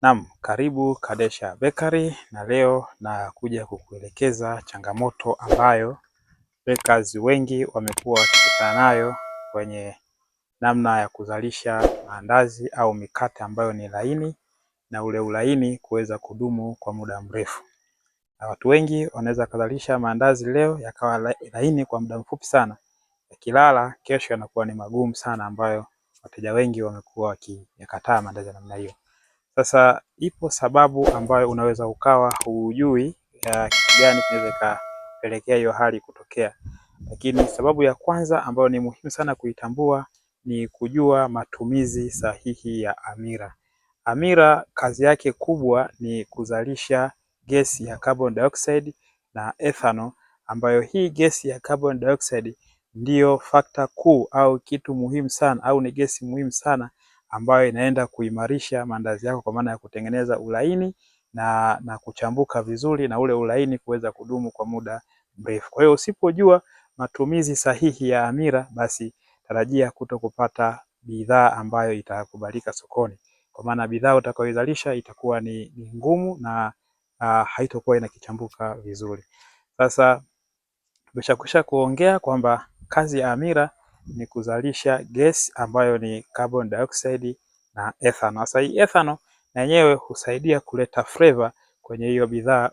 Naam, karibu Kadesha Bakery na leo nakuja kukuelekeza changamoto ambayo bakers wengi wamekuwa wakikutana nayo kwenye namna ya kuzalisha maandazi au mikate ambayo ni laini na ule ulaini kuweza kudumu kwa muda mrefu. Na watu wengi wanaweza kuzalisha maandazi leo yakawa laini kwa muda mfupi sana, yakilala kesho yanakuwa ni magumu sana, ambayo wateja wengi wamekuwa wakiyakataa maandazi ya namna hiyo. Sasa ipo sababu ambayo unaweza ukawa hujui ya kitu gani kinaweza ikapelekea hiyo hali kutokea, lakini sababu ya kwanza ambayo ni muhimu sana kuitambua ni kujua matumizi sahihi ya amira. Amira kazi yake kubwa ni kuzalisha gesi ya carbon dioxide na ethanol, ambayo hii gesi ya carbon dioxide ndiyo fakta kuu au kitu muhimu sana au ni gesi muhimu sana ambayo inaenda kuimarisha maandazi yako kwa maana ya kutengeneza ulaini na kuchambuka vizuri na ule ulaini kuweza kudumu kwa muda mrefu. Kwa hiyo usipojua matumizi sahihi ya amira, basi tarajia kuto kupata bidhaa ambayo itakubalika sokoni, kwa maana bidhaa utakayoizalisha itakuwa ni ngumu na haitokuwa inakichambuka vizuri. Sasa tumeshakwisha kuongea kwamba kazi ya amira ni kuzalisha gesi ambayo ni carbon dioxide na ethanol. Sasa hii ethanol na yenyewe husaidia kuleta flavor kwenye hiyo bidhaa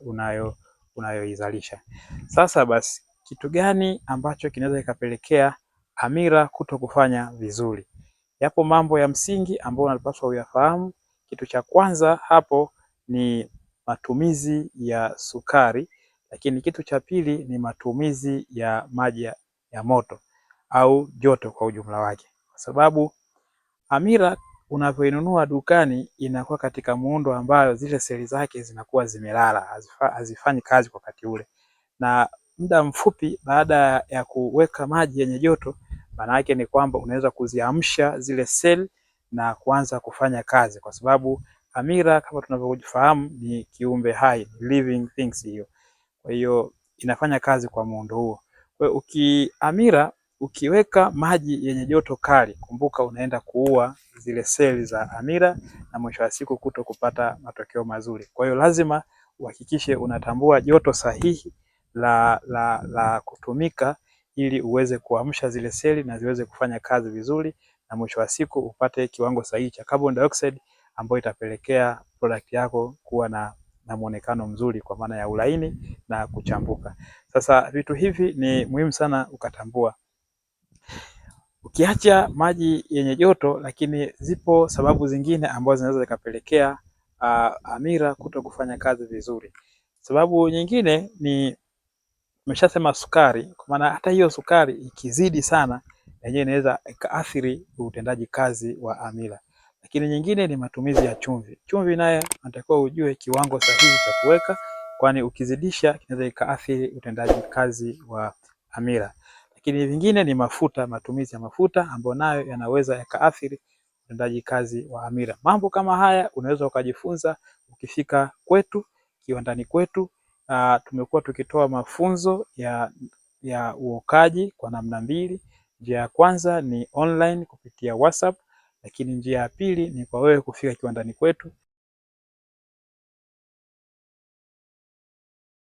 unayoizalisha. Sasa basi, kitu gani ambacho kinaweza kikapelekea amira kuto kufanya vizuri? Yapo mambo ya msingi ambayo unapaswa uyafahamu. Kitu cha kwanza hapo ni matumizi ya sukari, lakini kitu cha pili ni matumizi ya maji ya moto au joto kwa ujumla wake, kwa sababu amira unavyoinunua dukani inakuwa katika muundo ambayo zile seli zake zinakuwa zimelala, hazifanyi kazi kwa wakati ule, na muda mfupi baada ya kuweka maji yenye joto, maana yake ni kwamba unaweza kuziamsha zile seli na kuanza kufanya kazi, kwa sababu amira kama tunavyofahamu ni kiumbe hai, living things hiyo. Kwa hiyo inafanya kazi kwa muundo huo. Kwa hiyo amira ukiweka maji yenye joto kali, kumbuka unaenda kuua zile seli za amira na mwisho wa siku kuto kupata matokeo mazuri. Kwa hiyo lazima uhakikishe unatambua joto sahihi la kutumika ili uweze kuamsha zile seli na ziweze kufanya kazi vizuri na mwisho wa siku upate kiwango sahihi cha carbon dioxide ambayo itapelekea product yako kuwa na muonekano mzuri kwa maana ya ulaini na kuchambuka. Sasa vitu hivi ni muhimu sana ukatambua. Ukiacha maji yenye joto, lakini zipo sababu zingine ambazo zinaweza zikapelekea amira kuto kufanya kazi vizuri. Sababu nyingine ni nimeshasema sukari, kwa maana hata hiyo sukari ikizidi sana yenyewe inaweza ikaathiri utendaji kazi wa amira. Lakini nyingine ni matumizi ya chumvi. Chumvi naye unatakiwa ujue kiwango sahihi cha kuweka, kwani ukizidisha kinaweza ikaathiri utendaji kazi wa amira. Lakini vingine ni mafuta, matumizi ya mafuta ambayo nayo yanaweza yakaathiri utendaji kazi wa amira. Mambo kama haya unaweza ukajifunza ukifika kwetu kiwandani kwetu. Tumekuwa tukitoa mafunzo ya uokaji kwa namna mbili. Njia ya kwanza ni online kupitia WhatsApp, lakini njia ya pili ni kwa wewe kufika kiwandani kwetu.